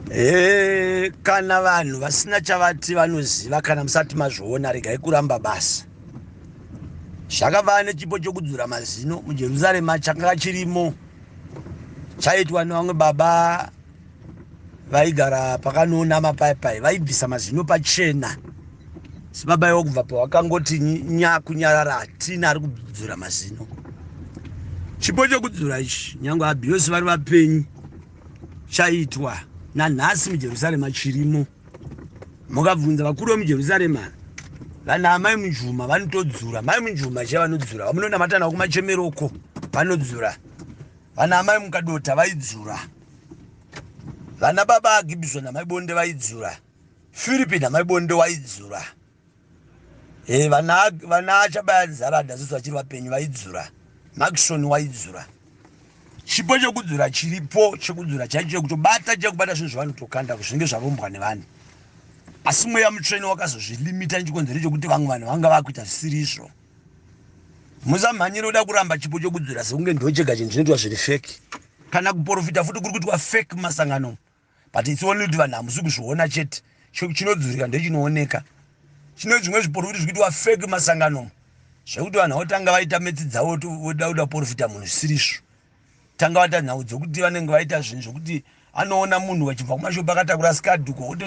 Kana vanhu vasina chavati vanoziva, kana musati mazviona, regai kuramba basa. Zvakava nechipo chokudzura mazino muJerusarema chakanga chirimo, chaitwa nevamwe baba vaigara pakanoona mapaipai, vaibvisa mazino pachena. Sibaba iwo kubva pawakangoti nya kunyarara, hatina ari kudzura mazino. Chipo chokudzura ichi, nyange abhiyosi vari vapenyu, chaitwa nanhasi muJerusarema chirimo. Mukabvunza vakuru vemuJerusarema, vana amai Munjuma vanotodzura, mai Munjuma chaivo vanodzura, vamunonamata navo kumachemeroko vanodzura, vana amai Mukadota vaidzura, vana baba Gibson namai Bonde vaidzura, Firipi namai Bonde waidzura, vana Achabaya nzara Dhasusu vachiri vapenyu vaidzura, Maxon waidzura. Chipo chekudzura chiripo, chekudzura chaicho, chekutobata, chekubata zvinhu zvavanotokanda zvinenge zvarombwa nevanhu. Asi mweya mutsvene wakazozvilimita nechikonzero chekuti vamwe vanhu vanga vakuita zvisiri izvo. Musamhanyire kuda kuramba chipo chokudzura sekunge ndo chega chinhu chinoitwa zviri fake. Kana kuprofita futi kuri kuitwa fake mumasangano, but it's only kuti vanhu hamusi kuzviona chete. Chinodzurika ndechinooneka. Chino zvimwe zviprofita zviri kuitwa fake mumasangano, zvekuti vanhu votanga vaita metsi dzavo voda kuda kuprofita munhu zvisiri izvo. Tanga vaita nhau dzekuti vanenge vaita zvinhu zvokuti anoona munhu vachibva kumashopu akatakura sikadhuko oti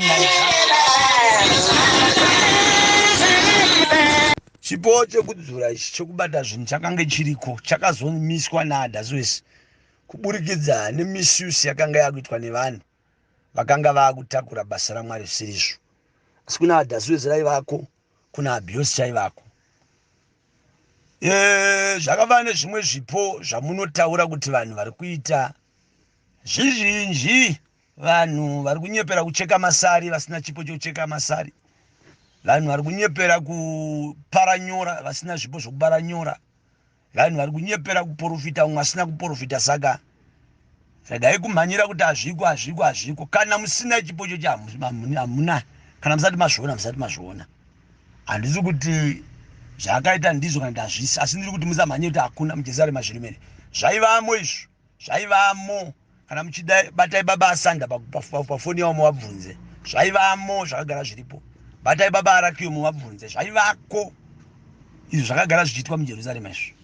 chipo chekudzura ichi chekubata zvinhu chakange chiriko, chakazomiswa naAdhaswesi kuburikidza nemisuse yakanga yakuitwa nevanhu vakanga vakutakura basa raMwari zvisiri izvo. Asi kuna Adhaswesi raivako, kuna Abhiyosi chaivako. Zvakava nezvimwe zvipo zvamunotaura kuti vanhu vari kuita zvizhinji. Vanhu vari kunyepera kucheka masari vasina chipo chokucheka masari, vanhu vari kunyepera kupara nyora vasina zvipo zvokupara nyora, vanhu vari kunyepera kuprofita umwe asina kuprofita. Saka regai kumhanyira kuti hazviko, hazviko, hazviko. Kana musina chipo chocho hamuna. Kana musati mazviona, musati mazviona. Handisi kuti zvaakaita ndizvo kana kuti hazvisi, asi ndiri kuti musamhanye kuti hakuna muJerusarema zviri mene. Zvaivamo izvo, zvaivamo. Kana muchida, batai baba Asanda pafoni yavo muvabvunze. Zvaivamo, zvakagara zviripo. Batai baba Arakiyo muvabvunze, zvaivako izvo, zvakagara zvichiitwa muJerusarema izvo.